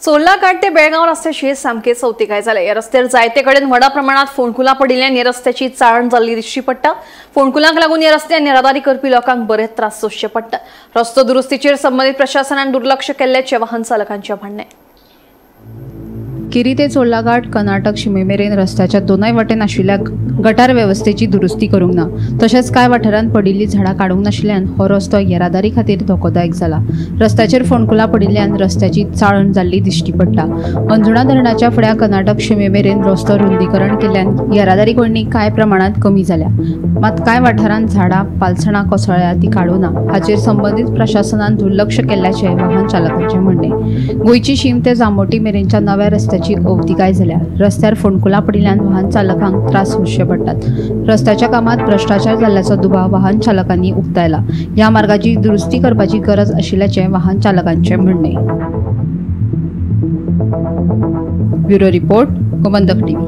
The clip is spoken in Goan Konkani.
चोर्ला घाट ते बेळगांव रस्त्याचेर सामके चवतिकाय जाले. ह्या रस्त्यार जायते कडेन व्हडा प्रमाणात फोंडकुलां पडिल्ल्यान ह्या रस्त्याची चाळण जाल्ली दिश्टी पडटा. फोंडकुलांक लागून ह्या रस्त्यान येरादारी करपी लोकांक बरेच त्रास सोंसचे पडटात. रस्तो दुरुस्तीचेर संबंदीत प्रशासनान दुर्लक्ष केल्ल्याचें वाहन चालकांचें म्हणणें. केरी ते चोर्ला घाट कर्नाटक शिमेमेरेन रस्त्याच्या दोनय वटेन आशिल्ल्या गटार वेवस्थेची दुरुस्ती करूंक ना. तशेंच कांय वाठारांत पडिल्लीं झाडां काडूंक नाशिल्ल्यान हो रस्तो येरादारी खातीर धोकोदायक जाला. रस्त्याचेर फोंडकुलां पडिल्ल्यान रस्त्याची चाळण जाल्ली दिश्टी पडटा. अंजुणा धरणाच्या फुड्या कर्नाटक शिमेमेरेन रस्तो रुंदीकरण केल्ल्यान येरादारी कोंयडी कांय प्रमाणांत कमी जाल्या. मात कांय वाठारांत झाडां पालसणां कोसळ्ळ्या ती काडूं ना हाचेर संबंदीत प्रशासनान दुर्लक्ष केल्ल्याचें वाहन चालकांचें म्हणणें. गोंयची शीम ते जांबोटी मेरेनच्या नव्या रस्त्याची अवतिकाय जाल्या. रस्त्यार फोंडकुलां पडिल्ल्यान वाहन चालकांक त्रास सोंसचे पडटात. रस्त्याच्या कामात भ्रश्टाचार जाल्ल्याचो दुबाव वाहन चालकांनी उक्तायला. ह्या मार्गाची दुरुस्ती करपाची गरज आशिल्ल्याचें वाहन चालकांचें म्हणणें. Bureau report, Gomantak TV.